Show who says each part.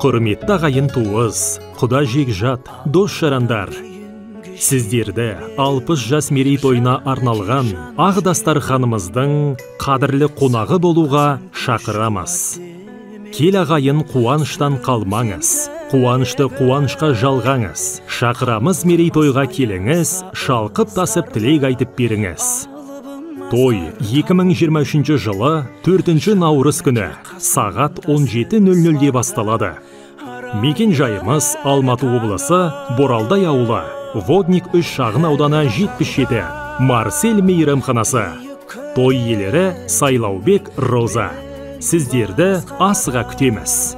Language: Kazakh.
Speaker 1: Құрметті ағайын туыс, құда жекжат, дос жарандар, сіздерді 60 жас мерейтойына арналған ақ дастарханымыздың қадірлі қонағы болуға шақырамыз. Кел ағайын, қуаныштан қалмаңыз, қуанышты қуанышқа жалғаңыз. Шақырамыз мерейтойға келіңіз, шалқып тасып тілек айтып беріңіз. Той 2023 жылы 4 наурыз күні сағат 17:00-де басталады. Мекен жайымыз Алматы облысы, Боралдай ауылы, Водник 3 шағын ауданы 77, Марсель мейрамханасы. Той иелері Сайлаубек, Роза. Сіздерді асыға күтеміз.